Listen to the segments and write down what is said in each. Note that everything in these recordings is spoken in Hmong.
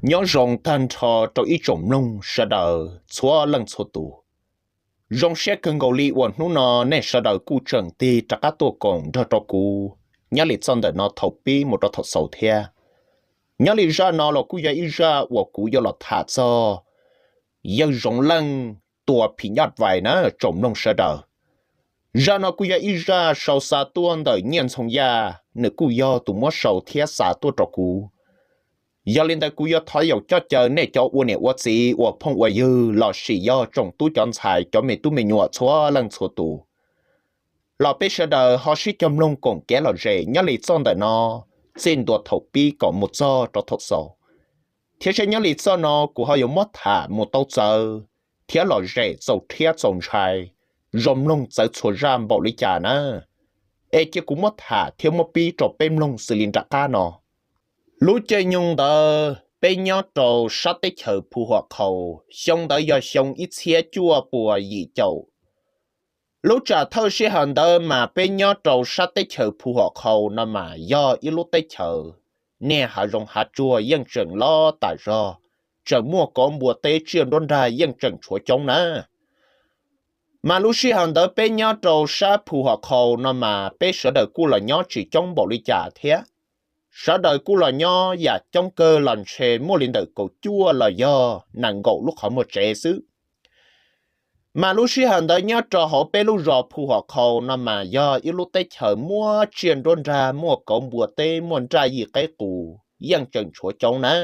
Nyob zoo tag nrho rau ib tsoom mloog sawv daws txhua leej txhua tus. Zoo siab kawg nkaus li uas hnub no nej sawv daws kuj tseem tig rov qab tuaj koom nrog rau kuv nyob li txoj ntawm no thaum pib mus rau thaum xaus thiab. Nyob li zaj no los kuj yog ib zaj uas kuv yuav los tham txog yawg Zoov Leej tua phim nyuj vais na tsoom mloog sawv daws. Zaj no kuj yog ib zaj sau xa tuaj ntawm Nyiaj Ntxhoo Yaj, nws kuj yog tus muab sau thiab xa tuaj rau kuv. Yog li ntawd kuv yuav thov yaum coj caw nej cov ua niam ua txiv ua phooj ua ywg los sis yog tsoom tub cov ntxhais cov me tub me nyuam txhua leej txhua tus, los peb sawv daws ho sib cog mloog koom kev lom zem nyob li txoj ntawm no txij ntua thaum pib kom mus txog rau thaum xaus, thiab saib nyob li txoj no kuv ho yuav muab tham mus tau txawv thiab lom zem txaus rhiab txaus ntshai, zoo mloog txawv txhua zaj npaum li cas na. Es cia kuv muab tham thiab muab pib rau peb mloog xws li nram qab no. Lub caij nyoog ntawd peb nyob rau sab teb chaws Phu Huam Qhaus, xyoo ntawd yog xyoo ib txhiab cuaj puas yim caum. Lub tsam thawj sij hawm ntawd mas peb nyob rau sab teb chaws Phu Huam Qhaus no mas yog ib lub teb chaws niag hav zoov hav tsuag yeej tseem loj tas zog, tseem muaj kauv npua teb tsiaj nruab nrag yeej tseem tshuav coob na. Mas lub sij hawm ntawd peb nyob rau sab Phu Huam Qhaus no mas peb sawv daws kuj los nyob tsis coob npaum li cas thiab. Sawv daws kuj los nyob yam coob kawg los ntshe muaj li ntawm kaum cuaj los yog nees nkaum lub qhov muag tsev xwb. Mas lub sij hawm ntawd nyob rau hauv peb lub zos Phu Huam Qhaus no mas yog ib lub teb chaws muaj tsiaj nruab nrag, muaj kauv npua teb, muaj nraj yij qeb qus yeej tseem tshuav coob na.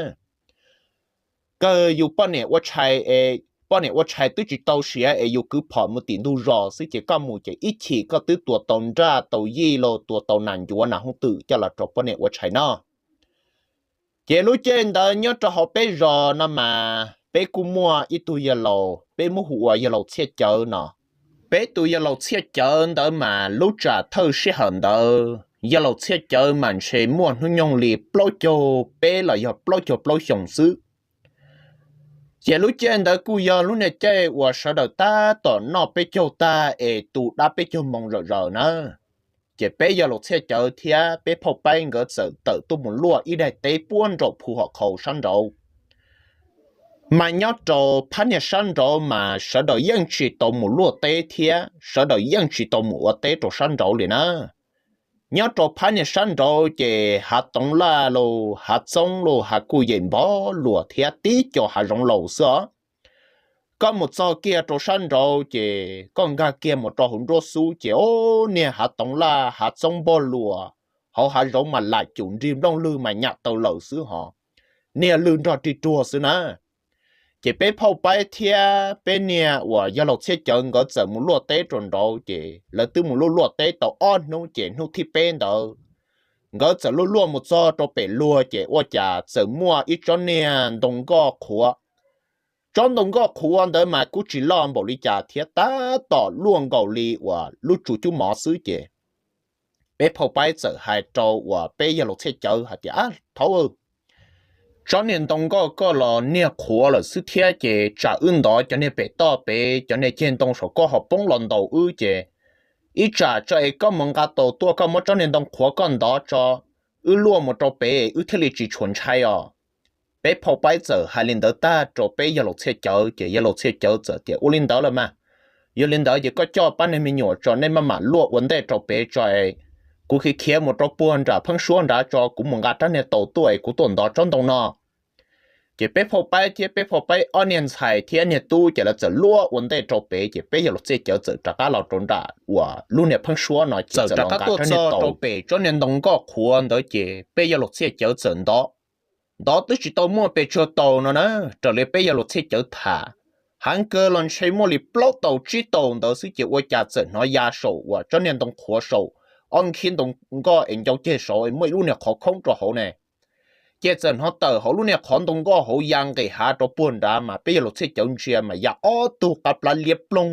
Kawg yus poj niam ua tshais, poj niam ua tshais twb tsis tau siav es yus kwv phom mus tim ntug zos xwb ces koj mus ces ib chim koj twb tua tau nraj tau yij los tua tau nas ncuav nas hooj twm coj los rau poj niam ua tshais noj. Ces lub caij ntawd nyob rau hauv peb zos no mas peb kuj muaj ib tug yawg laus, peb muab hu ua yawg laus Txhiaj Cawv no. Peb tus yawg laus Txhiaj Cawv ntawd mas lub tsam thawj sij hawm ntawd yawg laus Txhiaj Cawv mas ntshe muaj hnub nyoog li plaub caug peb los yog plaub caug plaub xyoos xwb. Ces lub caij ntawd kuj yog lub niag caij uas sawv daws tab tom noj peb caug tag es tu dab peb caug moo zom zaws na. Ces peb yawg laus Txhiaj Cawv thiab peb phauj Paib nkawd txawm tawm tuaj mus luaj ib daim teb puag nraum Phu Huam Qhaus sab nraud. Mas nyob rau phab niag sab nraud mas sawv daws yeej tsis tau mus luaj teb thiab sawv daws yeej tsis tau mus ua teb rau sab nraud li na. Nyob rau phab niag sab nraud ces hav toov laj los hav txoob los hav kuj yem npog luas thiab tib co hav zoov laus xwb os. Koj mus txog kiag rau sab nraud ces koj nkag kiag mus rau hauv nruab xub ces o, niag hav toov laj hav txoob npog luas, hauv hav zoov mas lam cum nrig nplooj lwg mas nyam taw lawm xwb hos, niag lwg nrog rig ruag xwb na. Ces peb phauj Paib thiab peb niag uas yawg laus Txhiaj Cawv nkawd txawm mus luaj teb rau nraud ces lawv twb mus luaj luaj teb tau ob hnub ces hnub thib peb ntawd nkawd txawm luaj luaj mus txog rau pem luag ces ua cas txawm muaj ib tsob niag ntoo nkoj qhuav. Tsob ntoo nkoj qhuav ntawd mas kuj tsis loj npaum li cas thiab tab tom luaj nkaus li uas lub tsu cub mov xwb ces peb phauj Paib txawm hais rau uas peb yawg laus Txhiaj Cawv hais tias, Ab, thaub, tsob niag ntoo nkoj koj los niag qhuav lawm xwb thiab ces tsam wb ntov cov niag pem toj pem cov niag ceg ntoo saum koj ho poob los ntaus wb ces ib tsam tso es koj mus nqa taus tuaj koj muab tsob niag ntoo qhuav koj ntov tso, wb luaj mus rau pem wb thiaj li tsis tshua ntshai os. Peb phauj Paib txawm hais li ntawd tag rau peb yawg laus Txhiaj Cawv ces yawg laus Txhiaj Cawv txawm tias, Ua li ntawd los mas, yog li ntawd ces koj coj pab niag me nyuam tso, nej maj mam luaj ua ntej rau pem tso es kuv khiav khiav mus rau puag nram pheeb suab nrad tso, kuv mus nqa rab niag taus tuaj es kuv tuaj ntov tsob ntoo no. Ces peb phauj Paib thiab peb phauj Paib ob niag ntxhais thiab niag tub ces lawv txawm luaj ua ntej rau pem ces peb yawg laus Txhiaj Cawv txawm rov qab los rau nram uas lub niag pheeb suab no ces txawm rov qab tuaj txog rau pem tsob niag ntoo nkoj qhuav ntawd ces peb yawg laus Txhiaj Cawv txawm ntov. Ntov twb tsis tau muaj pes tsawg taus no na, raws li peb yawg laus Txhiaj Cawv tham, heev kawg los ntshe muaj li plaub taus tsib taus ntawd xwb ces ua cas txawm hnov ya saum uas tsob niag ntoo qhuav saum ob nkhib ntoo nkoj es ncau ceg saud es muaj ib lub niag qhov khoob rau hauv ne. Ces txawm hnov tawm hauv lub niag qhov ntoo nkoj hauv ya nqis hav rau puag nrad mas peb yawg laus Txhiaj Cawv ntsia mas ya ob tug qab plab liab ploog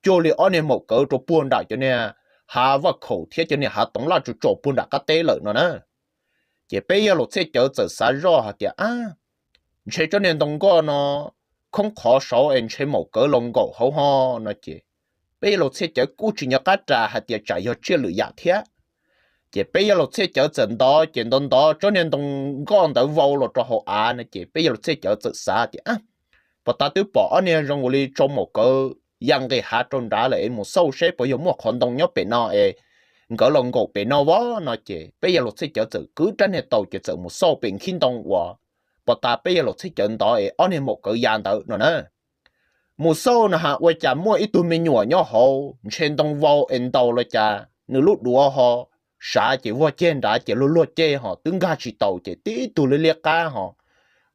cuag li ob niag maum kawv rau puag nram cov niag hav vaj khaum thiab cov niag hav toov laj tso tso puag nram qab teb lawm no na. Ces peb yawg laus Txhiaj Cawv txawm xav zoj hais tias, Ab, ntshe tsob niag ntoo nkoj no khoob qhov saud es ntshe maum kawv los nkaum hauv ho no ces peb yawg laus Txhiaj Cawv kuj tsis nco qab ras hais tias tsam yog tsiaj lwm yam thiab. Ces peb yawg laus Txhiaj Cawv txawm ntov, ces ntov ntov tsob niag ntoo nkoj ntawd vau los rau hauv av no, ces peb yawg laus Txhiaj Cawv txawm xav tias, Puas tas twb pom ob niag zoo ua li tsau maum kawv ya nqis hav rau nrad lawm es mus xauj seb puas yog muaj qhov ntoo nyob pem no es nkawd los nkaum pem no vov no. Ces peb yawg laus Txhiaj Cawv txawm kwv rab niag taus ces txawm mus xauj pem nkhib ntoo uas puas tas peb yawg laus Txhiaj Cawv ntov es ob niag maum kawv ya ntawd no na. Mus xauj no ha ua cas muaj ib tug me nyuam nyob hauv, ntshe ntoo vau es ntaus los cas nws lub duav ho sav ces vog ceg nrad ces luag luag ceg ho twb nkag tsis taus ces tib tug liab liab qab ho.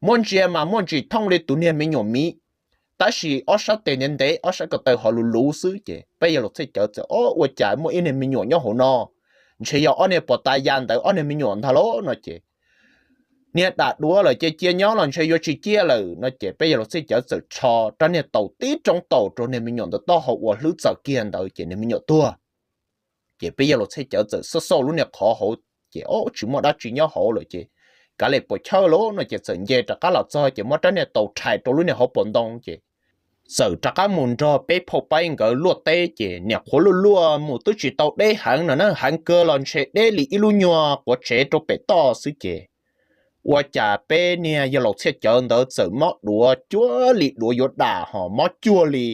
Muab ntsia mas muaj ntsis thooj li tus niag me nyuam miv, tab sis ob sab tes ntev ntev ob sab ko taw ho luv luv xwb ces peb yawg laus Txhiaj Cawv txawm, Ob, ua cas muaj ib niag me nyuam nyob hauv no? Ntshe yog ob niag puas tas ya ntawd ob niag me nyuam ntag lauj no ces, Niag dam duav lawm ces cia nyob los ntshe yuav tsis ciaj lawm no ces peb yawg laus Txhiaj Cawv txawm rho rab niag taus tib roob taus rau niag me nyuam ntawd taub hau uas hlwb txaws kiag ntawd ces niag me nyuam tuag. Ces peb yawg laus Txhiaj Cawv txawm xauj xauj lub niag qhov hauv ces, Ob, tsis muaj dab tsi nyob hauv lawm ces kav liam puas chawj lauj no ces txawm nce rov qab los txog ces muab rab niag taus rhais rau lub niag hauv paus ntoo ces txawm rov qab mus nrog peb phauj paib nkawd luaj teb ces niam qhuav luaj luaj mus twb tsis tau deb heev no na, heev kawg los ntshe deb li ib lub nyuag quav tsev rau pem toj xwb ces ua cas peb niag yawg laus Txhiaj Cawv ntawd txawm mob duav cuag li duav yuav dam ho mob cuag li,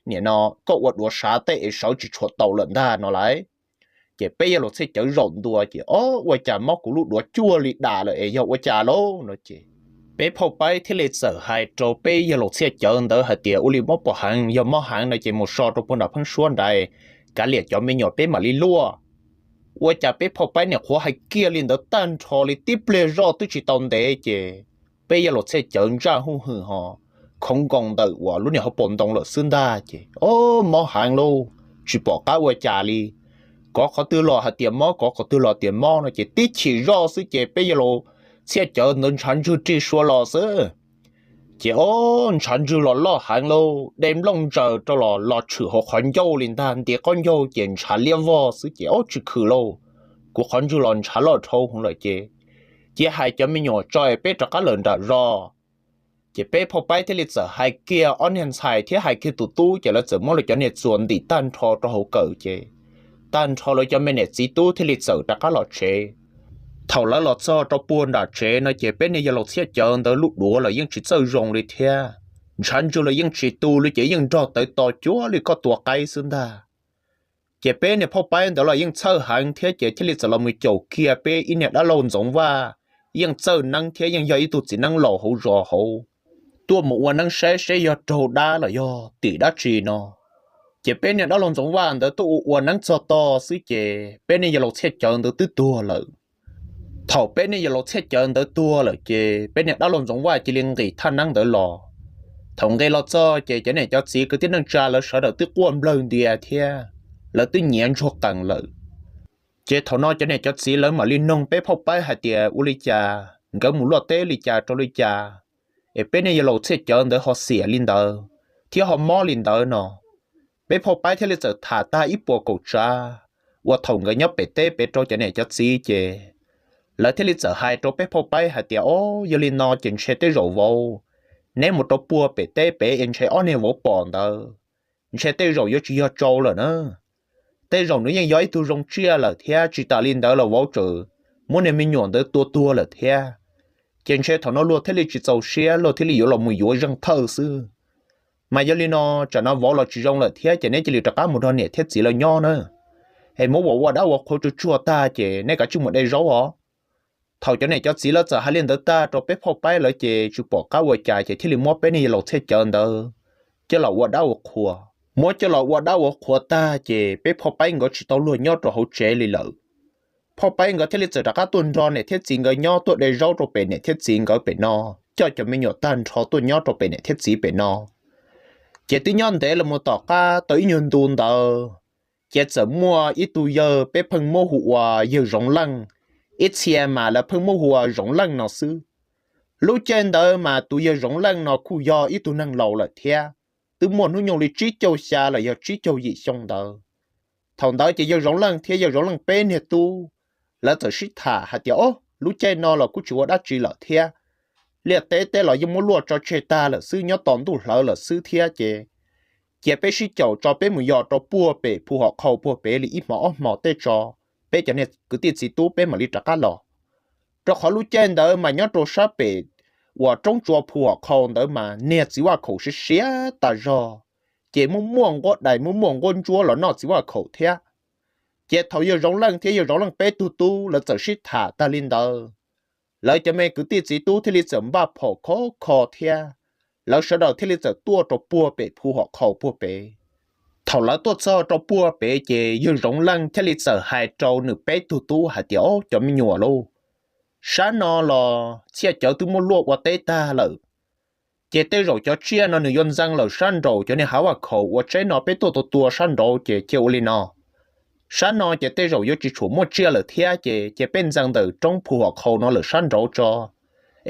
nim no koj ua duav sav tej es sawv tsis tshua tau lawm ntag no lauj. Ces peb yawg laus Txhiaj Cawv zaum ntua ces, Ob, ua cas mob kuv lub duav cuag li dam lawm es yog ua cas lauj no ces peb phauj paib thiaj li txawm hais rau peb yawg laus Txhiaj Cawv ntawd hais tias, Ua li mob puas heev? Yog mob heev no ces mus so rau puag nram pheeb suab nrad, kav liam cov me nyuam peb mam li luaj. Ua cas peb phauj paib niam qhuav hais kiag li ntawd tag nrho li tib pliag zoj twb tsis tau ntev ces peb yawg laus Txhiaj Cawv ntsaj huj hwm ho khoov nkoos ntawm uas lub niag hauv paus ntoo lawm xwb ntag ces, Ob, mob heev lauj, tsis pom qab ua cas li. Kov qhov twg los hais tias mob, kov qhov twg los tias mob no ces tib chim zoj xwb ces peb yawg laus Txhiaj Cawv ntawd ntshav ntswg rig sua los xwb. Ces ob, ntshav ntswg los loj heev lauj, de nplooj ntsaws rau los los tshwm hauv qhov ncauj li ntag, nti qaub ncaug ces ntshav liab vog xwb ces ob, tsis khwm lauj, kuv qhov ntswg los ntshav loj dhau hwv lawm ces cia hais cov me nyuam tso es peb rov qab lawm nram zos. Ces peb phauj paib thiaj li txawm hais kiag ob niag ntxhais thiab hais kiag tus tub ces lawv txawm muab lawv cov niag txuas ntim tag nrho rau hauv kawm ces tag nrho lawv cov me niam txiv tub thiaj li txawm rov qab los tsev. Thaum lawv los txog rau puag nram tsev no ces peb niag yawg laus Txhiaj Cawv ntawd lub duav los yeej tsis txawj zoo li thiab, ntshav ntswg los yeej tsis tu li ces yeej nrog tawv to cuag li koj tua qaib xwb ntag. Ces peb niag phauj paib ntawd los yeej txhawj heev thiab ces thiaj li txawm los mus caum kiag peb ib niag dab laug Ntxoov Vaj, yeej txawj neeb thiab yeej yog ib tug txiv neeb laus hauv zos hauv, tuaj mus ua neeb saib seb yog raug dab los yog tim dab tsi no. Ces peb niag dab laug Ntxoov Vaj ntawd tuaj ua ua neeb txog tog xwb ces peb niag yawg laus Txhiaj Cawv ntawd twb tuag lawm. Thaum peb niag yawg laus Txhiaj Cawv ntawd tuag lawm ces peb niag dab laug Ntxoov Vaj cia li nqis thaj neeb ntawd los. Thaum nqis los txog ces cov niam cov txiv kwv tij neej tsa lawv sawv daws twb quaj nplawg ntias thiab lawv twb nyiav ntsuag qees lawm. Ces thaum no cov niam cov txiv lawv mam li noog peb phauj paib hais tias ua li cas nkawd mus luaj teb li cas rau li cas es peb niag yawg laus Txhiaj Cawv ntawd ho xiam li ntawd thiab ho mob li ntawd no. Peb phauj paib thiaj li txawm tham tag ib puas kaum tsav uas thaum nkawd nyob pem teb pem rau cov niam cov txiv ces lawv thiaj li txawm hais rau peb phauj paib hais tias, Ob, yog li no ces ntshe tej zaum vauv, neb mus rau puag pem teb pem es ntshe ob niag vauv pom ntawd, ntshe tej zaum yuav tsis yog tsau lawm na. Tej zaum nws yeej yog ib tug zoo tsiaj lawm thiab tsis tas li ntawd los vauv tseem muab niag me nyuam ntawd tua tuag lawm thiab. Ces ntshe thaum no luag thiaj li tsis txaus siab, luag thiaj li yuav los mus yuav zeej thawj xwb. Mas yog li no, tsam no vauv los tsis zoo lawm thiab ces neb cia li rov qab mus nrog niam thiab txiv lawv nyob na, es muab vauv ua dab ua qhua tsuag tsuag tag ces neb kav tsij mus de zaub os. Thaum cov niam cov txiv lawv txawm hais li ntawd tag rau peb phauj paib lawv ces tsis pom qab ua cas ces thiaj li muab peb niag yawg laus Txhiaj Cawv ntawd coj los ua dab ua qhua. Muab coj los ua dab ua qhua tag ces peb phauj paib nkawd tsis tau luag nyob rau hauv tsev li lawm. Phauj paib nkawd thiaj li txawm rov qab tuaj nrog niam thiab txiv nkawd nyob, tuaj de zaub rau pem niam thiab txiv nkawd pem no, coj cov me nyuam tag nrho tuaj nyob rau pem niam thiab txiv pem no. Ces twb nyob ntev los mus tom qab tau ib nyuag ntu ntawd, ces txawm muaj ib tug yawg peb pheej muab hu ua yawg Zoov Leej, ib txhia mas lawv pheej muab hu ua Zoov Leej no xwb. Lub caij ntawd mas tus yawg Zoov Leej no kuj yog ib tug neeg laus lawm thiab, twb muaj hnub nyoog li tsib caug xya los yog tsib caug yim xyoo ntawd. Thaum ntawd ces yawg Zoov Leej thiab yawg Zoov Leej peb niag tub, lawv txawm sib tham hais tias, Ob, lub caij no los kuj tsis ua dab tsi lawm thiab, liaj teb tej los yeej muab luaj tso tseg tag lawm xwb, nyob tos ntuj hlawv lawm xwb thiab ces cia peb sib caum tso peb mus yos rau puag pem phu hom qhau puag pem li ib hmo ob hmo tej tso, peb cov niag kwv tij txiv tub peb mam li rov qab los. Rau qhov lub caij ntawd mas nyob rau sab pem uas roob tsua phu hom khau ntawd mas niag txiv vaj khaum siav siav tas zog, ces muaj muaj nquab dais muaj muaj nquab ntsuab los noj txiv vaj khaum thiab. Ces thaum yawg Zoov Leej thiab yawg Zoov Leej peb tug tub lawv txawm sib tham tag li ntawd, lawv cov me kwv tij txiv tub thiaj li txawm npaj phom khov kho thiab, lawv sawv daws thiaj li txawm tuaj rau puag pem phu hom khau puag pem. Thaum lawv tuaj txog rau puag pem ces yawg Zoov Leej thiaj li txawm hais rau nws peb tug tub hais tias, Au, cov me nyuam lauj, sab no los txhiaj cawv twb muab luaj ua teb tag lawm, ces tej zaum cov tsiaj no nws yuav ntxeev lawm sab nraum cov niag hav vaj khaum uas tsaib no peb tuaj tua tua sab nraud ces cia ua li no. Sab no ces tej zaum yuav tsis tshua muaj tsiaj lawm thiab ces cia peb ntxeev ntawm roob phu hom khau no lawm sab nraud tso,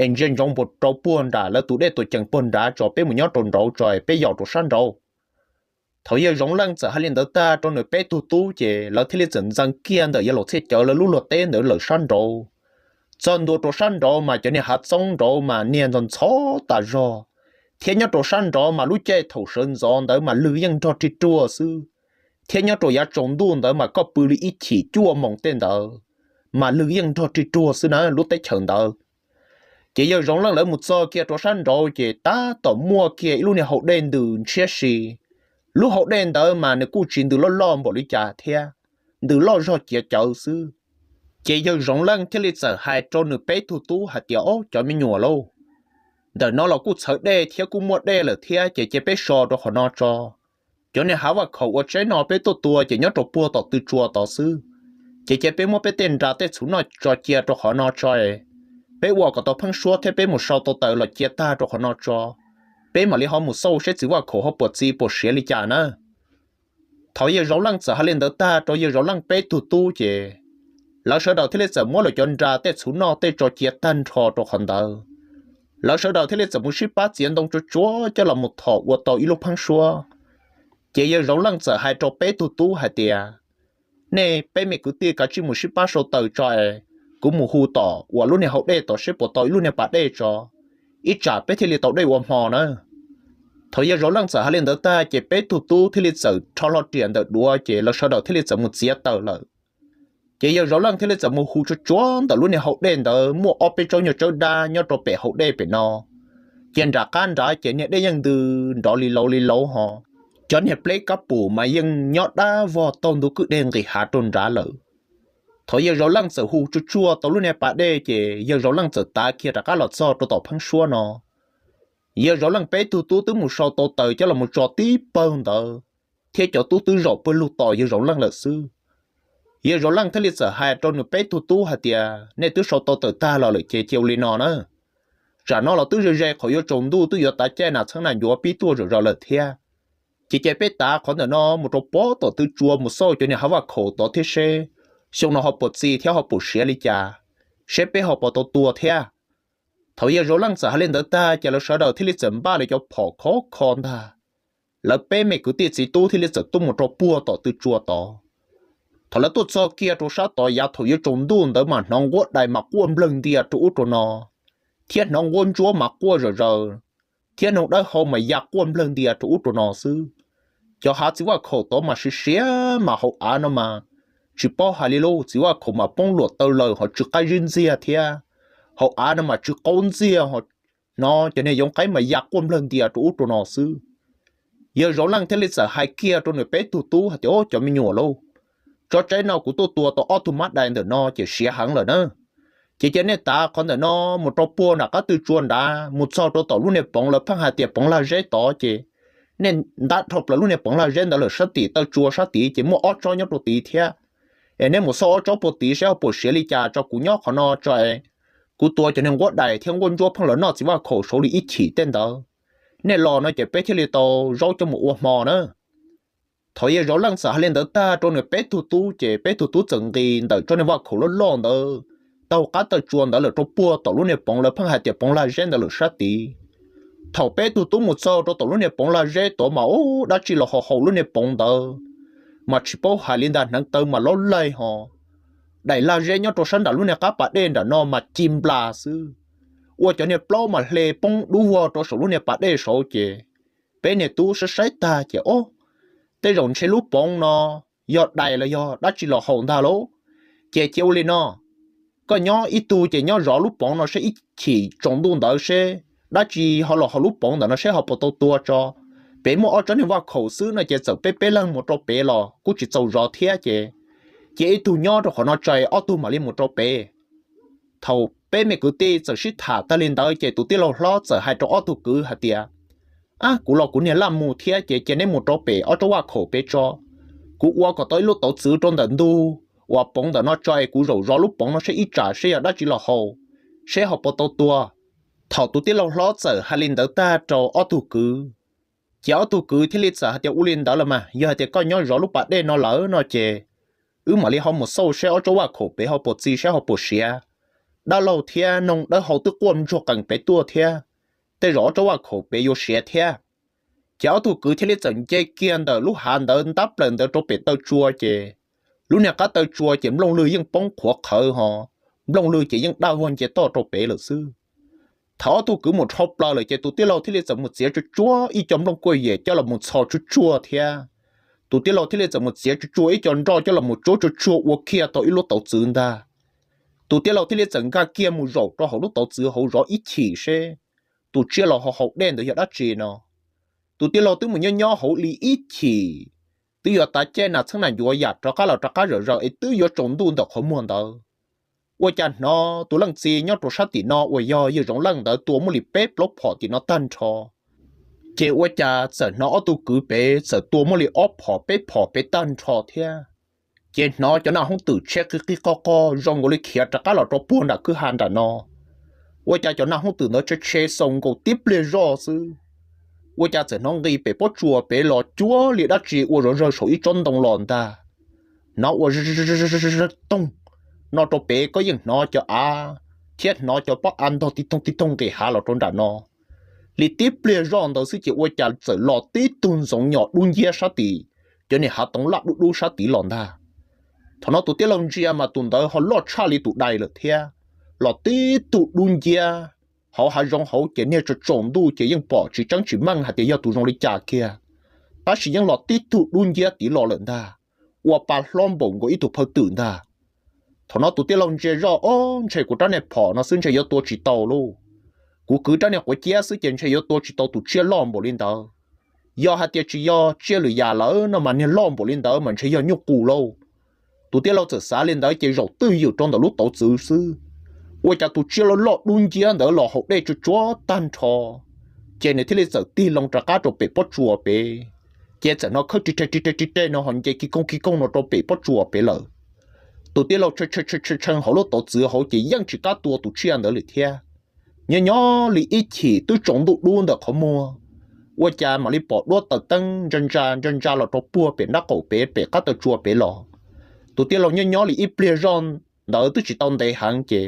es ntsia ntsoov puas rau puag nram lawv tus dej tuam cees puag nrad tso, peb mus nyob rau nraud tso es peb yos rau sab nraud. Thaum yawg Zoov Leej txawm hais li ntawd tag rau nws peb tug tub ces lawv thiaj li txawm ntxeev kiag ntawm yawg laus txhiaj cawv lawv lub luag teb ntawd lawm sab nraud. Txog ntua rau sab nraud mas cov niag hav txoob nraud mas niag ntxhov ntxhov tas zog, thiab nyob rau sab nraud mas lub caij thaum sawv ntxov ntawd mas lwg yeej nrog rig ruag xwb, thiab nyob rau yav tsaus ntuj ntawd mas koj pw li ib chim cuaj moos tej ntawd mas lwg yeej nrog rig ruag xwb na lub teb chaws ntawd. Ces yawg Zoov Leej lawv mus txog kiag rau sab nraud ces tab tom muaj kiag ib lub niag hau dej ntws ntshiab si. Lub hau dej ntawd mas nws kuj tsis ntws loj loj npaum li cas thiab, ntws loj zog ciav cawv xwb. Ces yawg Zoov Leej thiaj li txawm hais rau nws peb tug tub hais tias, Au, cov me nyuam lauj, ntawm no los kuj txhawv dej thiab kuj muaj dej lawm thiab ces cia peb so rau qhov no tso. Cov niag hav vaj khaum uas tsaib no peb tuaj tua ces nyob rau puag tom tw tsua tod xwb, ces cia peb muab peb tej nra tej txhuv noj tso cia rau qhov no tso es peb ua kom tau pheeb suab thiab peb mus sau tau taws los cia tag rau qhov no tso, peb mam li ho mus xauj saib txiv vaj khaum ho puas txi puas siav li cas na. Thaum yawg Zoov Leej txawm hais li ntawd tag rau yawg Zoov Leej peb tug tub ces lawv sawv daws thiaj li txawm muab lawv cov nra tej txhuv noj tej tso cia tag nrho rau qhov ntawd. Lawv sawv daws thiaj li txawm mus sib pab txiav ntoo tsuag tsuag coj los mus thom ua tau ib lub pheeb suab. Ces yawg Zoov Leej txawm hais rau peb tug tub hais tias, Nej peb me kwv tij kav tsij mus sib pab sau taws tso es kuv mus hu tom uas lub niag hau dej tod seb puas tau ib lub niag pas dej tso, ib tsam peb thiaj li tau dej ua hmo na. Thaum yawg Zoov Leej txawm hais li ntawd tag ces peb tug tub thiaj li txawm rho hlo riam ntawm duav ces lawv sawv daws thiaj li txawm mus txiav taws lawm. Ces yawg Zoov Leej thiaj li txawm mus hu tsuag tsuag ntawm lub niag hau dej ntawd muaj ob peb tsob nyuag tsawb dab nyob rau pem hau dej pem no. Ces nram qab nrad ces niag dej yeej ntws nrov li lauv li lauv ho, cov niag pleb kab pum mas yeej nyob dab vog taug ntug kwj deg nqis hav rau nrad lawm. Thaum yawg Zoov Leej txawm hu tsuag tsuag tau lub niag pas dej ces yawg Zoov Leej txawm tav kiag rov qab los txog rau tom pheeb suab no. Yawg Zoov Leej peb tug tub twb mus sau tau taws coj los mus tso tib pawg ntawd, thiab cov tub twb zaum pawg lug tos yawg Zoov Leej lawm xwb. Yawg Zoov Leej thiaj li txawm hais rau nws peb tug tub hais tias, Nej twb sau tau taws tag los lawm ces cia ua li no na, tsam no los twb ze ze qhov yuav tsaus ntuj twb yuav tav caij nas txheeb nas ncuav pib tuaj zom zaws lawm thiab. Ces cia peb tav qhov ntawm no mus rau pem tom tw tsua mus xauj cov niag hav vaj khaum tod thiab seb xyoo no ho puas txi thiab ho puas siav li cas, seb peb ho puas tau tua thiab. Thaum yawg Zoov Leej txawm hais li ntawd tag ces lawv sawv daws thiaj li txawm npaj lawv cov phom khov kho ntag. Lawv peb me kwv tij txiv tub thiaj li txawm tuaj mus rau puag tom tw tsua tod. Thaum lawv tuaj txog kiag rau sab tod yav thaum yuav tsaus ntuj ntawd mas hnov nquab dais mas quaj nplawg ntia rau ub rau no, thiab hnov nquab ntsuab mas quaj zom zaws, thiab noog dawb hau mas ya quaj nplawg ntia rau ub rau no xwb. Cov hav txiv vaj khaum tod mas siav siav mas hauv av no mas tsis paub hais li lauj, txiv vaj khaum mas poob luam taw laws ho tsw qaib zib ntxiag thiab, hauv av no mas tsw qaub ntxiag ho, hnov cov niag yoov qaib mas ya quaj nplawg ntia rau ub rau no xwb. Yawg Zoov Leej thiaj li txawm hais kiag rau nws peb tug tub hais tias, Au, cov me nyuam lauj, tsob tsaib no kuv tuaj tua tau ob tug mab dais ntawm no ces siav heev lawm na. Ces cia nej tav qhov ntawm no mus rau puag nram qab tw tsua nrad mus txog rau tom lub niag poov lawv pheej hais tias poov lag zeb tod ces nej ntab dhau plaws lub niag poov lag zeb ntawd lawm sab tim taw tsua sab tid ces muaj ob tsob nyob rau tid thiab. Es nej mus xauj ob tsob puag tid saib ho puas siav li cas tso, kuv nyob qhov no tso es kuv tua cov niag nquab dais thiab nquab ntsuab pheej los noj txiv vaj khaum saud li ib chim tej ntawd. Nej los no ces peb thiaj li tau zaub coj mus ua hmo na. Thaum yawg Zoov Leej txawm hais li ntawd tag rau nws peb tug tub ces peb tug tub txawm nqis ntawm tsob niag vaj khaum loj loj ntawd taug qab taw tsua ntawd lawm rau puag tom lub niag poov lawv pheej hais tias poov lag zeb ntawd lawm sab tid. Thaum peb tug tub mus txog rau tom lub niag poov lag zeb tod mas ub, dab tsi los haus haus lub niag poov ntawd mas tsis paub hais li ntag, hneev taw mas lob laig ho. Daim lag zeb nyob rau sab nram lub niag qab pas dej nram no mas ci nplas xwb, ua cov niag plaub mas hle poob dub vog rau saum lub niag pas dej saud ces peb niag tub saib saib tag ces, Ob, tej zaum ntshe lub poov no yog dais los yog dab tsi los haus ntag lauj. Ces cia ua li no, koj nyob ib tug ces nyob zov lub poov no seb ib chim tsaus ntuj ntawd seb dab tsi ho los hauv lub poov ntawm no seb ho puas tau tua tso. Pem muaj ob tsob niag vaj khaum xwb no ces txawm peb peb leeg mus rau pem los kuj tsis txaus zov thiab ces cia ib tug nyob rau qhov no tso, ob tug mam li mus rau pem. Thaum peb me kwv tij txawm sib tham tag li ntawd ces tus tij laug hlob txawm hais rau ob tug kwv hais tias, Ab, kuv los kuv niag laj mus thiab ces cia neb mus rau pem ob tsob vaj khaum pem tso, kuv ua kom tau ib lub tauv txwv rau ntawm ntug uas poov ntawm no tso es kuv zaum zov lub poov no seb ib tsam seb yog dab tsi los haus, seb ho puas tau tua. Thaum tus tij laug hlob txawm hais li ntawd tag rau ob tug kwv, ces ob tug kwv thiaj li txawm hais tias, Ua li ntawd los mas yog hais tias koj nyob zov lub pas dej no lawm no ces wb mam li ho mus xauj seb ob tsob vaj khaum pem ho puas txi seb ho puas siav. Dab laug thiab noog dawb hau twb quaj ntsuag qees pem tuaj thiab, tej zaum ob tsob vaj khaum pem yuav siav thiab. Ces ob tug kwv thiaj li txawm nce kiag ntawm lub hav ntawd ntab plaws ntawd rau pem taw tsua ces lub niag qab taw tsua ces nplooj lwg yeej poob qhuav qhawv ho nplooj lwg ces yeej daj vog nce toj rau pem lawm xwb. Thaum ob tug kwv mus dhau plaws lawm ces tus tij laug thiaj li txawm mus txiav tsuag tsuag ib co nplooj kuaj yem coj los mus txhos tsuag tsuag thiab. Tus tij laug thiaj li txawm mus txiav tsuag tsuag ib co nroj coj los mus tsuab tsuag tsuag ua kiag tau ib lub tauv txwv ntag. Tus tij laug thiaj li txawm nkag kiag mus zaum rau hauv lub tauv txwv hauv zov ib chim seb tus tsiaj los hauv dej ntawd yog dab tsi no. Tus tij laug twb mus nyob nyob hauv li ib chim, twb yuav tav caij nas txheeb nas ncuav yam rov qab los rov qab zawm zaws es twb yuav tsaus ntuj ntawm qhov muag ntawd. Ua cas hnov tus leej txiv nyob rau sab tim no uas yog yawg Zoov Leej ntawd tua muaj li peb plaub phom tim no tag nrho. Ces ua cas txawm hnov ob tug kwv pem txawm tua muaj li ob phom peb phom pem tag nrho thiab. Ces hnov cov nas hoob twm tsheb qig qig qog qog zoo nkaus li khiav rov qab los rau puag nram kwj ha nram no. Ua cas cov nas hoob twm ntawd tsheb tsheb xaus nkaus tib pliag zoj xwb, ua cas txawm hnov nqis pem pob tsuas pem los cuag li dab tsi ua zov zawg saum ib tsob ntoo los ntag. Hnov ua toog no rau pem koj yeej hnov cov av thiab hnov cov pob av ntog ti toog ti toog nqis hav los rau nram no. Li tib pliag zoj ntawd xwb ces ua cas txawm los tib tug ntxoov nyom dub nciab sab tim cov niag hav toov laj dub dub sab tid los ntag. Thaum no tus tij laug ntsia mas tus ntawd ho loj tshaj li tus dais lawm thiab, los tib tug dub nciab hauv hav zoov hauv ces niag tsaus tsaus ntuj ces yeej pom tsis tseeb tsis meej hais tias yog tus zoo li cas kiag, tab sis yeej los tib tug dub nciab tid los lawm ntag, ua pa hlob npaum nkaus ib tug phawj twm ntag. Thaum no tus tij laug ntsia zoj, Ob, ntshe kuv rab niag phom no xwb ntshe yuav tua tsis tau lauj. Kuv kwv rab niag quav ciab xwb ces ntshe yuav tua tsis tau tus tsiaj loj npaum li ntawd. Yog hais tias tsis yog tsiaj lwm yam lawm no mas niag loj npaum li ntawd mas ntshe yog nyuj qus lauj. Tus tij laug txawm xav li ntawd ces zaum twj ywm rau ntawm lub tauv txwv xwb, ua cas tus tsiaj loj loj dub nciab ntawd los hauv dej tsuag tsuag tag nrho. Ces nws thiaj li txawm tig loo rov qab rau pem pob tsuas pem, ces txawm hnov khawb ri reg ri reg ri reg no ho nce ki koog ki koog no rau pem pob tsuas pem lawm. Tus tij laug tshee tshee hauv lub tauv txwv hauv ces yeej tsis kam tua tus tsiaj ntawd li thiab. Nyob nyob li ib chim twb tsaus ntuj dub ntawm qhov muag, ua cas mam li pom duab taws teeb ntsa ntsa ntsa ntsa los rau puag pem nraub qaum pem pem qab taw tsua pem los. Tus tij laug nyob nyob li ib pliag zoj ntawd twb tsis tau ntev heev ces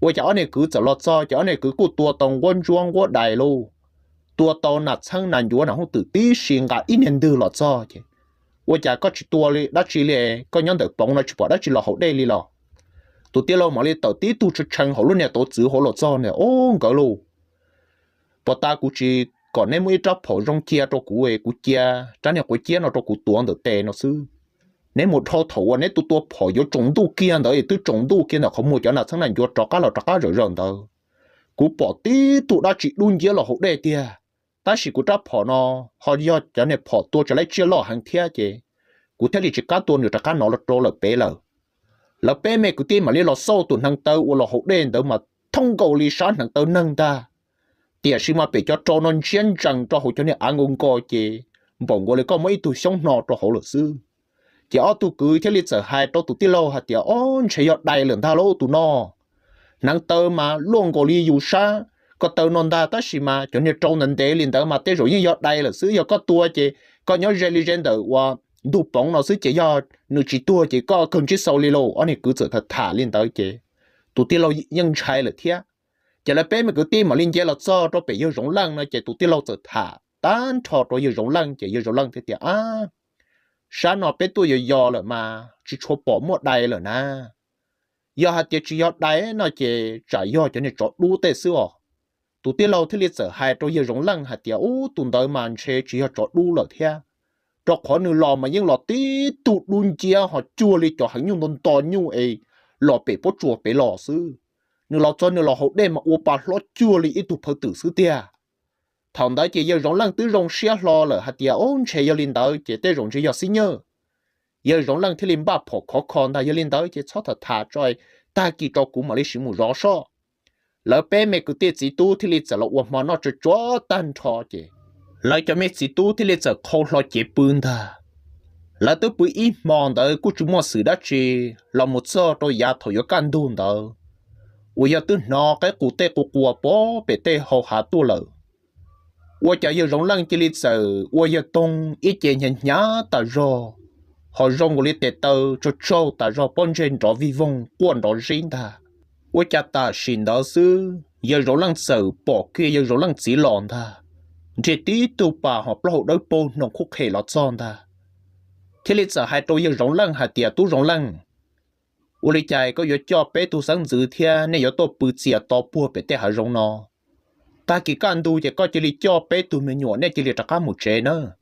ua cas ob niag kwv txawm los txog ces ob niag kwv kuj tua tau nquab ntsuab nquab dais lauj, tua tau nas txheeb nas ncuav nas hoob twm tib si nqa ib niag ntwg los txog ces, Ua cas koj tsis tua li dab tsi li? Koj nyob ntawm poov no tsis pom dab tsi los hauv dej li los? Tus tij laug mam li tawm tib tug tshee tshee hauv lub niag tauv txwv hauv los txog na, Ob nkawd lauj, puag ta kuv tsis kom neb muab ib rab phom zoo cia rau kuv, kuv cia rab niag quav ciab no rau kuv tuav ntawm tes no xwb. Neb mus dhau thaum uas neb tua tua phom yuav tsaus ntuj kiag ntawd es twb tsaus ntuj kiag ntawm qhov muag cov nas txheeb nas ncuav rov qab los rov qab zawm zaws ntawd. Kuv pom tib tug dab tsi dub nciab los hauv dej tiag, tab sis kuv rab phom no ho yog cov niag phom tua tsis laib tsiaj loj heev thiab ces kuv thiaj li tsis kam tua nws rov qab no los rau lawm pem lawm. Lawv peb me kwv tij mam li los xauj tus hneev taw uas los hauv dej ntawd mas thoob nkaus li sab hneev taw neeg ntag. Tiam sis mas pem cov rau no ntsiab ntsees rau hauv cov niag av nkaus nkaus ces npaum nkaus li koj muab ib tug xyoob hno rau hauv lawm xwb. Ces ob tug kwv thiaj li txawm hais rau tus tij laug hais tias, Ob, ntshe yog dais lawm ntag lauj tus no. Hneev taw mas luaj nkaus li yus sab ko taw no ntag, tab sis mas cov niag rau ntev ntev li ntawd mas tej zaum yeej yog dais lawm xwb. Yog koj tua ces koj nyob ze li ze ntawm uas ntug poov no xwb ces yog nws tsis tuag ces koj kawg ntsib xau li lauj. Ob niag kwv txawm tham tham li ntawd ces tus tij laug yeej ntshai lawm thiab. Ces lawv peb me kwv tij mam li nce los txog rau pem yawg Zoov Leej no ces tus tij laug txawm tham tag nrho rau yawg Zoov Leej ces yawg Zoov Leej thiaj tias, Ab, sab no peb tuaj yos yos lawm mas tsis tshua pom muaj dais lawm na. Yog hais tias tsis yog dais no ces tsam yog cov niag tsov dub tej xwb os. Tus tij laug thiaj li txawm hais rau yawg Zoov Leej hais tias, Ub, tus ntawd mas ntshe tsis yog tsov dub lawm thiab. rau qhov nws los mas yeej los tib tug dub nciab ho cuag li cov heev nyuj nto nto nyuj es los pem pob tsuas pem los xwb. Nws los txog nws los haus dej mas ua pa hlob cuag li ib tug phawj twm xwb tiag. Thaum ntawd ces yawg Zoov Leej twb zoo siab hlo lawm hais tias, Ub, ntshe yog li ntawd ces tej zaum ntshe yog xib nyawj. Yawg Zoov Leej thiaj li npaj phom khov kho ntag, Yog li ntawd ces txhob tham tham tso, tag kis rau kuv mam li sim mus zov soj. Lawv peb me kwv tij txiv tub thiaj li txawm los ua hmo noj tsuag tsuag tag nrho ces lawv cov me txiv tub thiaj li txawm qhau hlo cev pw ntag. Lawv twb pw ib hmo ntawd kuj tsis muaj xwm dab tsi, los mus txog rau yav thaum yuav kaj ntug ntawd, uas yog twb hnov qaib qus tej quas quas pov pem tej hau hav tuaj lawm. Ua cas yawg Zoov Leej cia li txawm ua yawg toog ib ce hnyav hnyav tas zog, ho zoo nkaus li tes taw tsaug tsaug tas zog, pob ntseg nrov vij voog quaj nrov zib ntag. Ua cas tam sim ntawd xwb yawg Zoov Leej txawm pom kiag yawg Zoov Leej txiv los ntag, nrhiav tib tug pas ho plaub hau dawb paug hnoos khuj qhem los txog ntag, thiaj li txawm hais rau yawg Zoov Leej hais tias, Tub Zoov Leej, ua li cas koj yuav coj peb tug xeeb ntxwv thiab nej yuav tuaj pw txias to puag pem tej hav zoov no? Tag kis kaj ntug ces koj cia li coj peb tug me nyuam nej cia li rov qab mus tsev nawb.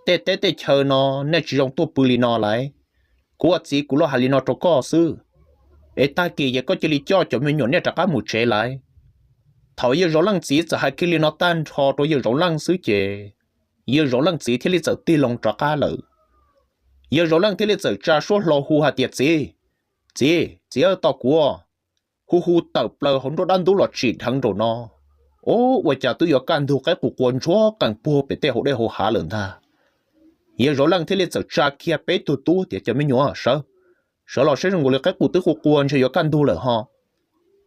Tej teb tej chaw no nej tsis zoo tuaj pw li no lauj. Kuv ua txiv kuv los hais li no rau koj xwb, es tag kis ces koj cia li coj cov me nyuam nej rov qab mus tsev lauj. Thaum yawg Zoov Leej txiv txawm hais kiag li no tag nrho rau yawg Zoov Leej xwb ces yawg Zoov Leej txiv thiaj li txawm tig loo rov qab lawm. Yawg Zoov Leej thiaj li txawm tsa suab hlo hu hais tias, Txiv, txiv, txiv, tos kuv. Hu hu tawm plaws hauv nruab dab ntub los tsim dheev nraum no, ub, ua cas twb yuav kaj ntug qaib qus quas ntsuag qees puag pem tej hau dej hau hav lawm ntag. Yawg Zoov Leej thiaj li txawm tsa kiag peb tug tub tias, Cov me nyuam, sawv, sawv los saib zoo nkaus li qaib qus twb quas quas ntshe yuav kaj ntug lawm ho.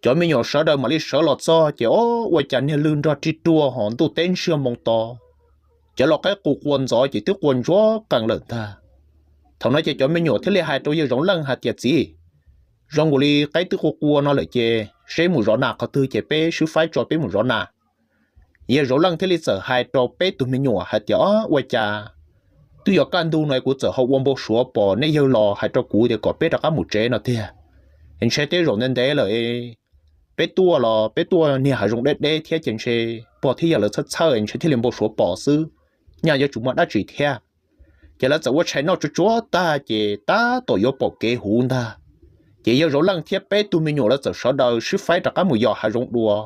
Cov me nyuam sawv daws mam li sawv los txog ces, ub, ua cas niag lwj nrog rig ruag ho ntuj teb ntsiag moo to, cov laus qaib qus quas ntxov ces twb quas ntsuag qees lawm ntag. Thaum no ces cov me nyuam thiaj li hais rau yawg Zoov Leej hais tias, Txiv, zoo nkaus li qaib twb quas quas no lawm ces seb mus zov nas qhov twg ces peb swb faib tso peb mus zov nas. Yawg Zoov Leej thiaj li txawm hais rau peb tug me nyuam hais tias, Ob, ua cas twb yuav kaj ntug no kuv txawm ho ua npau suav pom nej yawg los hais rau kuv tias kom peb rov qab mus tsev no tiag. Ntshe tej zaum ntev ntev lawm, peb tuaj los peb tuaj niag hav zoov deb deb thiab ces ntshe pog thiab yawg lawv txhawj txhawj ntshe thiaj li npau suav pom xwb, nyaj yuav tsum muaj dab tsi thiab. Ces lawv txawm ua tshais noj tsuag tsuag tag ces tab tom yuav pom kev huv ntag, ces yawg Zoov Leej thiab peb tug me nyuam lawv txawm sawv daws swb faib rov qab mus yos hav zoov dua.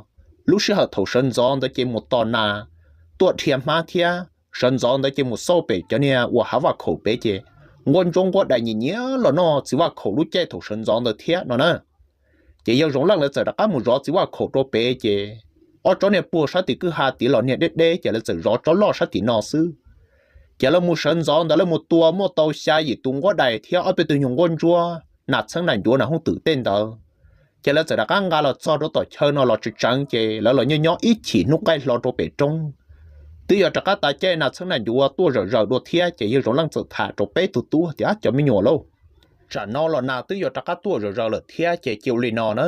Lub sij hawm thaum sawv ntxov ntawd ces mus tos nas tuaj dhia hmab thiab, sawv ntxov ntawd ces mus xauj pem cov niag uas hav vaj khaum pem ces nquab ntsuab nquab dais nyiam nyiam los noj txiv vaj khaum lub caij thaum sawv ntxov ntawd thiab no na. Ces yawg Zoov Leej lawv txawm rov qab mus zov txiv vaj khaum rau pem ces ob tsob niag puag sab tim kwj ha tid los niag deb deb ces lawv txawm zov tsob loj sab tim no xwb. Ces lawv mus sawv ntxov ntawd lawv mus tua muaj tau xya yim tus nquab dais thiab ob peb tug nyuag nquab ntsuab nas txheeb nas ncuav nas hooj twm tej ntawd. Ces lawv txawm rov qab nqa los txog rau tom chaw no los tseem tseev ces lawv los nyob nyob ib chim hnub qaij hlo rau pem roob, twb yuav rov qab tas caij nas txheeb nas ncuav tuaj zawm zaws dua thiab ces yawg Zoov Leej txawm tham rau peb tug tub tias, Cov me nyuam lauj, tsam no los nas twb yuav rov qab tuaj zawm zaws lawm thiab ces cia ua li no na,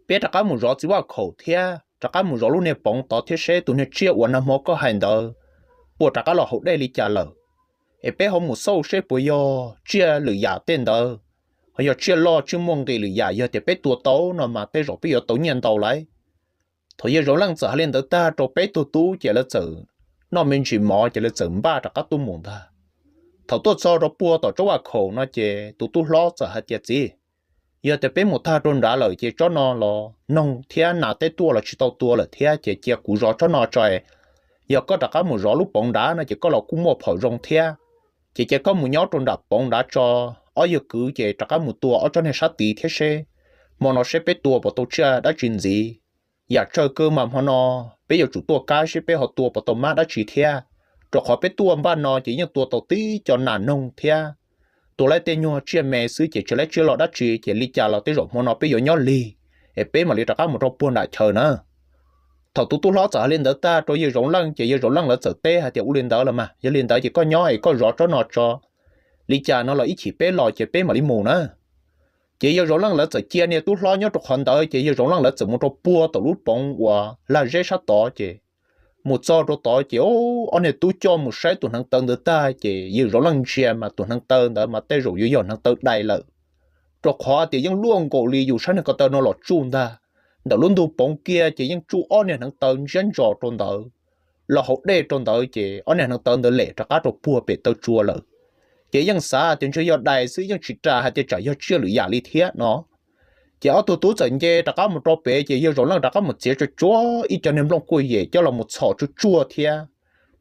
peb rov qab mus zov txiv vaj khaum thiab rov qab mus zov lub niag poov tod thiab seb tus niag tsiaj uas nag hmo koj hais ntawd puas rov qab los haus dej li cas lawm, es peb ho mus xauj seb puas yog tsiaj lwm yam tej ntawd, ho yog tsiaj loj tsiaj muaj nqis lwm yam, yog tias peb tua tau no mas tej zaum peb yuav tau nyiaj ntau lauj. Thaum yawg Zoov Leej txawm hais li ntawd tag rau peb tug tub ces lawv txawm noj me ntsis mov ces lawv txawm npaj rov qab tuaj mus ntag. Thaum tuaj txog rau puag tom tsob vaj khaum no ces tus tub hlob txawm hais tias, Txiv, yog tias peb mus tag rau nrad lawm ces tsob no los noog thiab nas teb tuaj los tsis tau tua lawm thiab ces cia kuv zov tsob no tso. Yog koj rov qab mus zov lub poov nrad no ces koj los kuj muaj phom zoo thiab. Ces cia koj mus nyob rau nram poov nrad tso, ob yawg kwv ces rov qab mus tua ob tsob niag sab tid thiab seb hmo no seb peb tua puas tau tsiaj dab tsi ntxiv. Yam tsawg kawg mas hmo no peb yuav tsum tuaj kab seb peb ho tua puas tau mab dab tsi thiab, rau qhov peb tuaj npaj no ces yeej tua tau tib co nas noog thiab, tua lawm tej nyuag tsiaj me xwb ces tsis lawm tsiaj loj dab tsi ces li cas los tej zaum hmo no peb yuav nyob lig, es peb mam li rov qab mus rau puag nram chaw na. Thaum tus tub hlob txawm hais li ntawd tag rau yawg Zoov Leej ces yawg Zoov Leej lawv txawm teb hais tias, Ua li ntawd los mas, yog li ntawd ces koj nyob es koj zov tsob no tso, li cas no los ib chim peb los ces peb mam li mus na. Ces yawg Zoov Leej lawv txawm cia niag tub hlob nyob rau qhov ntawd ces yawg Zoov Leej lawv txawm mus rau puag tom lub poov uas lag zeb sab tod ces mus txog rau tod ces ob niag tub coj mus saib tus hneev taw ntawd tag ces yawg Zoov Leej ntsia mas tus hneev taw ntawd mas tej zaum yuav yog hneev taw dais lawm, rau qhov tias yeej luaj nkaus li yus sab niag ko taw no los tsuj ntag. Ntawm lub ntug poov kiag ces yeej tsuj ob niag hneev taw ntsiab ntsos rau ntawd. los hauv dej rau ntawd ces ob niag hneev tawv ntawd lem rov qab rau puag pem taw tsua lawm. Ces yeej xav tias ntshe yog dais xwb, yeej tsis ras hais tias tsam yog tsiaj lwm yam li thiab no. Ces ob tug tub txawm nce rov qab mus rau pem ces yawg Zaum Leej rov qab mus txiav tsuag tsuag ib co niag nplooj kuaj yem coj los mus txhom tsuag tsuag thiab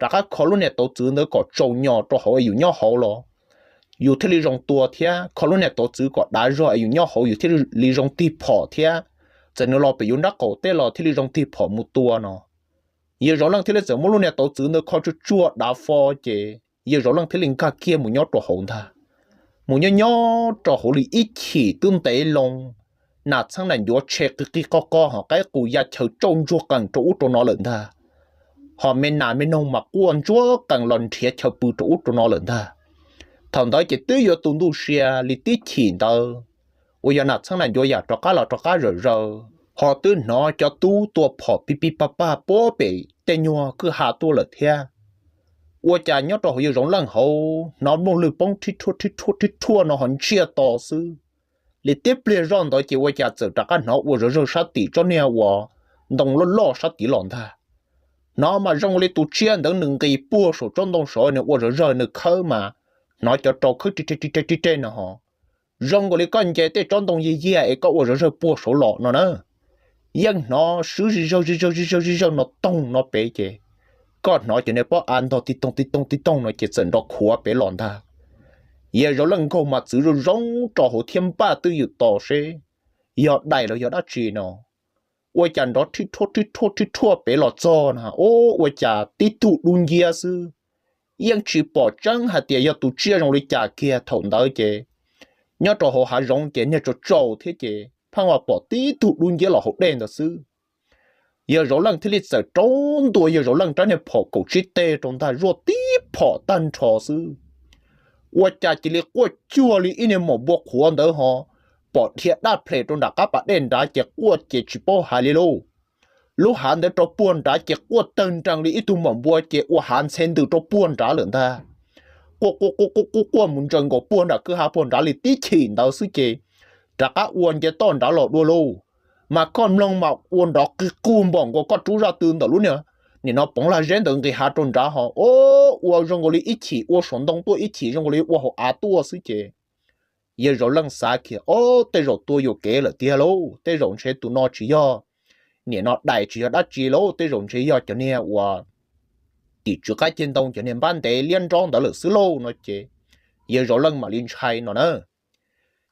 rov qab kho lub niag tauv txwv ntawd kom tsaus nyos rau hauv es yus nyob hauv los yus thiaj li zoo tua thiab kho lub niag tauv txwv kom dav zog es yus nyob hauv yus thiaj li zoo tig phom thiab txawm nws los pem yus nrab qaum tej los thiaj li zoo tig phom mus tua no. Yawg Zaum Leej thiaj li txawm muab lub niag tauv txwv ntawd kho tsuag tsuag dav fo ces yawg Zaum Leej thiaj li nkag kiag mus nyob rau hauv ntag. Mus nyob nyob rau hauv li ib chim twb ntev loo, nas txheeb nas ncuav tshe qig qig qog qog ho qaib qus ya chaw tsauj ntsuag qees rau ub rau no lawm ntag. Ho me nas me noog mas quaj ntsuag qees los nrhiav chaw pw rau ub rau no lawm ntag. Thaum ntawd ces twb yuav tu ntuj sia li tib chim ntawd uas yog nas txheeb nas ncuav yam rov qab los rov qab zawm zaws ho twb hnov cov tub tua phom pib pib pag pag puag pem tej nyuag kwj ha tuaj lawm thiab. Ua cas nyob rau hauv yawg Zoov Leej hauv hnov nplooj lwg poob rhib rhuaj rhib rhuaj rhib rhuaj no ho ntsiag to xwb. Li tib pliag zoj ntawd ces ua cas txawm rov qab hnov ua zov zawg sab tim tsob niag uas ntoo loj loj sab tid los ntag. Hnov mas zoo li tus tsiaj ntawd nws nqis puag saum tsob ntoo saud nws ua zov zawg nws khawb mas hnov cov rau khawb ri ri ri ri no ho zoo nkaus li koj nce tej tsob ntoo yiag yiag es koj ua zov zawg puag saud los no na. Yeej hnov swb zig zawg zig zawg zig zawg zig zawg no toog no pem ces koj hnov cov niag pob av ntog ti toog ti toog ti toog no ces txawm nrov khuav pem los ntag. Yawg Zoov Leej nkaug mas txwv zoo zoo rau hauv thiab npaj twj ywm tos seb yog dais los yog dab tsi no. Ua cas nrov rhib rhuaj rhib rhuaj rhib rhuaj pem los txog na, ua cas tib tug dub nciab xwb. Yeej tsis pom tseeb hais tias yog tus tsiaj zoo li cas kiag thaum ntawd ces nyob rau hauv hav zoov ces niag tsaus tsaus thiab ces pheej ua pom tib tug dub nciab los hauv dej ntawd xwb. Yawg Zoov Leej thiaj li txawm rau ntua yawg Zoov Leej rab niag phom kaum tsib teg rau ntag zuaj tib phom tag nrho xwb. Ua cas cia li quaj cuag li ib niag maum npua qhuav ntawd ho pom dhia daj ples rau nram qab pas dej nrad ces quaj ces tsis paub hais li lauj. Lub hav ntawd rau puag nrad ces quaj tawg nrees li ib tug maum npua ces ua hav ntxhe ntws rau puag nrad lawm ntag. Quaj quaj quaj quaj quaj quaj mus ntsaws nkaus puag nram kwj ha puag nrad li tib chim ntawd xwb ces rov qab ua nce toj nrad los dua lauj. Mas koj mloog mas ua nrov qig qug npaum nkaus koj rub zaj tw ntawm lub niag nim no poov lag zeb ntawd nqis hav rau nrad ho ua zoo nkaus li ib chim ua saum ntoo tuaj ib chim zoo nkaus li ua hauv av tuaj xwb ces yawg Zoov Leej xav kiag, o, tej zaum tua yuam kev lawm tiag lauj, tej zaum ntshe tus no tsis yog nim no dais tsis yog dab tsi lauj, tej zaum ntshe yog cov niag uas tim tswv qab ceg ntoo cov niag npab ntev liab nrob ntawd lawm xwb lauj no ces yawg Zoov Leej mam li ntshai no na.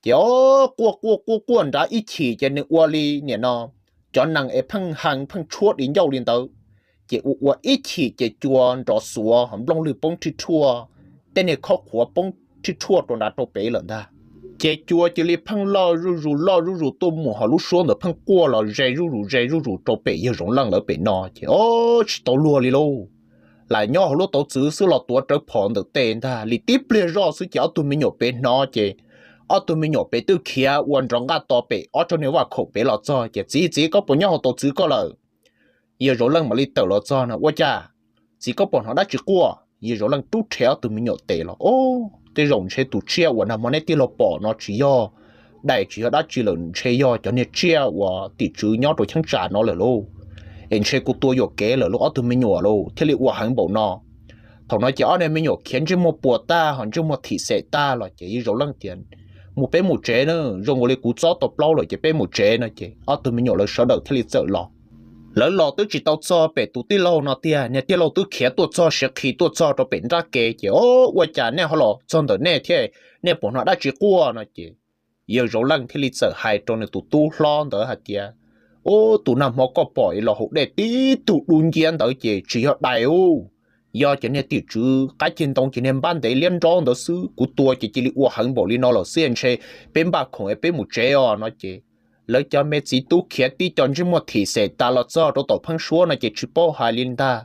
Ces o, quaj quaj quaj quaj nrad ib chim ces nws ua li nim no cov nees es pheej hees pheej tshuab di ncauj li ntawd, ces ua ua ib chim ces cua nrov xuav ho nplooj lwg poob rhib rhuaj, tej niag khob qhuav poob rhib rhuaj rau nrad rau pem lawm ntag. Ces cua cia li pheej loj zuj zus loj zuj zus tuaj mus ho lub suab ntawd pheej quaj los ze zuj zus ze zuj zus rau pem yawg Zoov Leej lawv pem no ces o, tsis tau luag li lauj. Lam nyob hauv lub tauv txwv xwb los tuav rawv phom ntawm tes ntag li tib pliag zoj xwb ces ob tug me nyuam pem hnov ces ob tug me nyuam pem twb khiav ua nrov nqaj to pem ob tsob niag vaj khaum pem los txog ces txiv txiv koj puas nyob hauv tauv txwv koj lawm? Yawg Zoov Leej mam li tawm los txog no ua cas txiv koj puas hnov dab tsi quaj? Yawg Zoov Leej rub rhe ob tug me nyuam tes los o, tej zaum ntshe tus tsiaj uas nag hmo neb tij laug pom no tsis yog dais tsis yog dab tsi lawm ntshe yog cov niag tsiaj uas tim tswv nyob rau cheeb tsam no lawm lauj. Es ntshe kuv tua yuam kev lawm lauj ob tug me nyuam lauj thiaj li ua heev npaum no. Thaum no ces ob niag me nyuam khiav ntsej muag puas tag ho ntsej muag thim xem tag los ces yawg Zoov Leej tias mus peb mus tsev na, zoo nkaus li kuv txob tau plaub lawm ces peb mus tsev no ces ob tug me nyuam lawv sawv daws thiaj li txawm los. Lawv los twb tsis tau txog pem tus tij laug no tiag niag tij laug twb khiav tuaj txog siav qhi tuaj txog rau pem nrab ke ces o, ua cas nej ho los txog ntawm nej thiab, nej puas hnov dab tsi quaj no ces yawg Zoov Leej thiaj li txawm hais rau nws tus tub hlob ntawd hais tias o, tus nag hmo koj pom es los hauv dej tib tug dub nciab ntawd ces tsis yog dais u, yog cov niag tim tswv qab ceg ntoo cov niag npab ntev liab nrob ntawd xwb, kuv tua ces cia li ua heev npaum li no lawm xwb ntshe peb npaj khoom es peb mus tsev os no ces lawv cov me txiv tub khiav tib co ntsej muag thim xem tas los txog rau tom pheeb suab no ces tsis paub hais li ntag.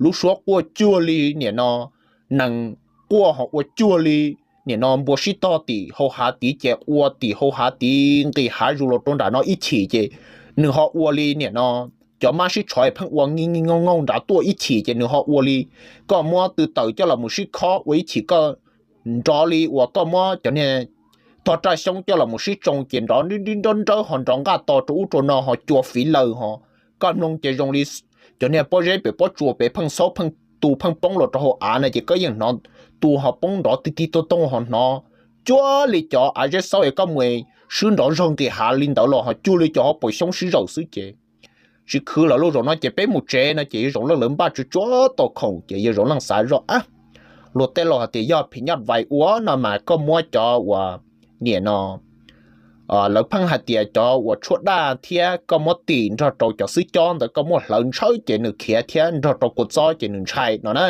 Lub suab quaj cuag li nim no nees quaj ho ua cuag li nim no npua sib tog tim hau hav tid ces ua tim hau hav tid nqis hav zus los rau nram no ib chim ces nws ho ua li nim no cov mab sib tshov pheej ua nki nki nkaug nkaug nrad tuaj ib chim ces nws ho ua li koj muab tw taws coj los mus sib khob ua ib chim koj nrov li uas koj muab cov niag tog raj xyoob coj los mus sib tsoo ces nrov nrib nrib nrawb nrawb ho nrov nqaj to rau ub rau no ho cua fiv laws ho koj mloog ces zoo li cov niag pob zeb pem pob tsuas pem pheej xaub pheej tu pheej poob los rau hauv av no ces koj yeej hnov tu ho poob nrov tig tig toog toog ho hnov cuag li cov av zeb xaub es koj mus swb nrov zog nqis hav li ntawd los ho cuag li cov hauv paus xyoob sib zaum xwb ces tsis khwv lawm lauj. Zaum no ces peb mus tsev no ces yawg Zoov Leej lawv npaj tsuag tsuag tau khoom ces yawg Zoov Leej xav zoj, luag tej laus hais tias yog phim nyuj vais ua no mas koj muab cov uas niam no lawv pheej hais tias cov uas tshuaj daj thiab koj muab tim nrog rau cov xwb cob ntawd koj muab hlawv ntshawb ces nws khiav thiab nrog rau kua txob ces nws ntshai no na.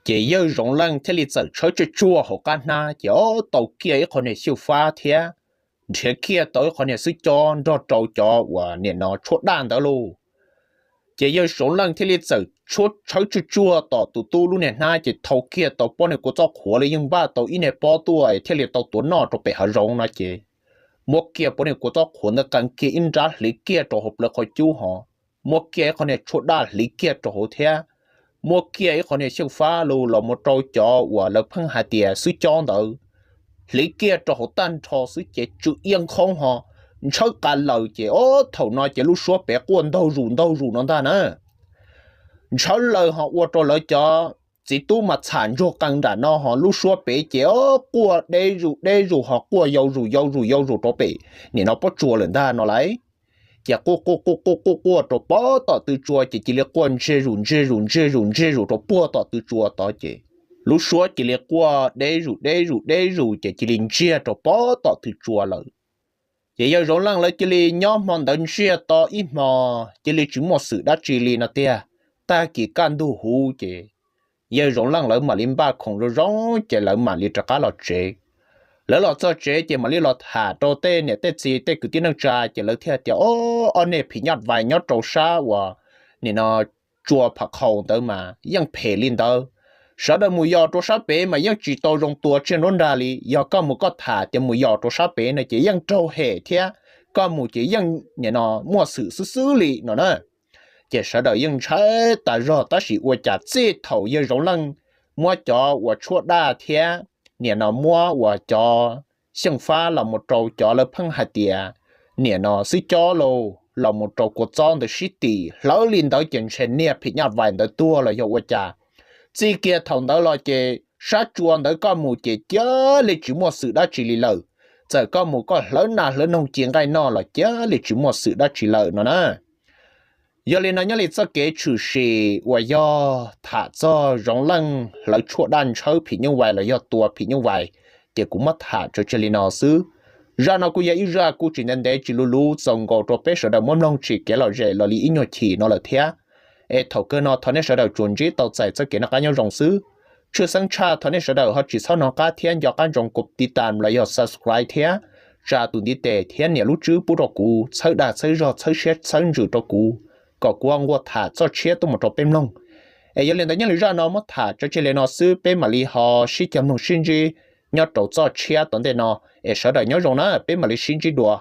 Ces yawg Zoov Leej thiaj li txawm tshawb tsuag tsuag hauv qab hnab ces ob tau kiag ib qho niag xyuj fab thiab nrhiav kiag tau ib qho niag xwb cob nrog rau cov uas niam no tshuaj daj ntawd lauj. Ces yawg Zoov Leej thiaj li txawm tshawb tsuag tsuag tom tus tub lub niag hnab ces thau kiag tau pob niag kua txob qhuav li yeej npaj tau ib niag pob tuaj thiaj li tau tuav noj rau pem hav zoov no ces muab kiag pob niag kua txob qhuav ntawd qee kiag ib nrab hliv kiag rau hauv plawv qhov cub ho muab kiag ib qho niag tshuaj daj hliv kiag rau hauv thiab muab kiag ib qho niag xyuj fab los mus rau cov uas lawv pheej hais tias xwb cob ntawd hliv kiag rau hauv tag nrho xwb ces tsw iab nqhoob ho ntshawb qa laws ces ob thaum no ces lub suab pem quaj ntaug zus ntaug zus no ntag na. Ntshawb laws ho ua rau lawv cov txiv tub mas txham ntsuag qee nram no ho lub suab pem ces quaj deb zus deb zus ho quaj yau zus yau zus yau zus rau pem niam no pob tsuas lawm ntag no lauj. Ces quaj quaj quaj quaj quaj quaj rau pob tom tw tsua ces cia li quaj ntsiag zus ntsiag zus ntsiag zus ntsiag zus rau puag tom tw tsua tod ces lub suab cia li quaj deb zus deb zus deb zus ces cia li ntsiag rau pob tom tw tsua lawm. Ces yawg Zoov Leej lawv cia li nyob hmo ntawd ntsiag to ib hmo, cia li tsis muaj xwm dab tsi li no tiag. Tag kis kaj ntug huv ces yawg Zoov Leej lawv mam li npaj khoom zoo zoo ces lawv mam li rov qab los tsev. Lawv los txog tsev ces mam li los tham rau tej niam tej txiv tej kwv tij neej tsa ces lawv thiaj tias, Ob, ob niag phim nyuj vais nyob rau sab uas nim no tsua pham qhaus ntawd mas yeej phem li ntawd. Sawv daws mus yos rau sab pem mas yeej tsis tau zoo tua tsiaj nruab nrag li. Yog koj mus koj tham tias mus yos rau sab pem no ces yeej raug hem thiab koj mus ces yeej nim no muaj xwm xwb xwb li no na. Ces sawv daws yeej ntshai tas zog tab sis ua cas txij thaum yawg Zoov Leej muab cov uas tshuaj daj thiab nim no muab uas cov xyeej fab los mus rau cov lawv pheej hais tias nim no xwb cob lauj los mus rau kua txob ntawd sib tim hlawv li ntawd ces ntshe niag phim nyuj vais ntawd tuag los yog ua cas. Txij kiag thaum ntawd los ces sab tsua ntawd koj mus ces cia li tsis muaj xwm dab tsi li lawm. Txawm koj mus koj hlawv nas hlawv noog ci nqaij noj los cia li tsis muaj xwm dab tsi lawm no na. Yog li no nyob li txoj kev tshwm sim uas yog tham txog Zoov Leej hlawv tshuaj daj ntshawb phim nyuj vais los yog tua phim nyuj vais, ces kuv muab tham tso tseg li no xwb. Zaj no kuj yog ib zaj kuj tsis ntev ntev tsis luv luv txaus nkaus rau peb sawv daws muab mloog tsim kev lom zem los li ib nyuag chim no lawm thiab. Es thaum kawg no thov nej sawv daws tsuas ntsib tau txais txoj kev noj qab nyob zoo xwb. Tshwj xeeb tshaj thov nej sawv daws ho tsis txhob hnov qab thiab nco qab ntsoov kuv tiv tas los yog subscribe thiab tsa tus ntiv tes thiab nias lub tswb pub rau kuv txhawb dag txhawb zog txhawb siab txhawb ntsws rau kuv, kom kuv ho nquag tham txoj tshiab tuaj mus rau peb mloog. Es yog li ntawd nyob li zaj no muab tham tso tseg li no xwb, peb mam li ho sib cog mloog sib ntsib nyob rau txoj tshiab tom ntej no. Es sawv daws nyob zoo na, peb mam li sib ntsib dua.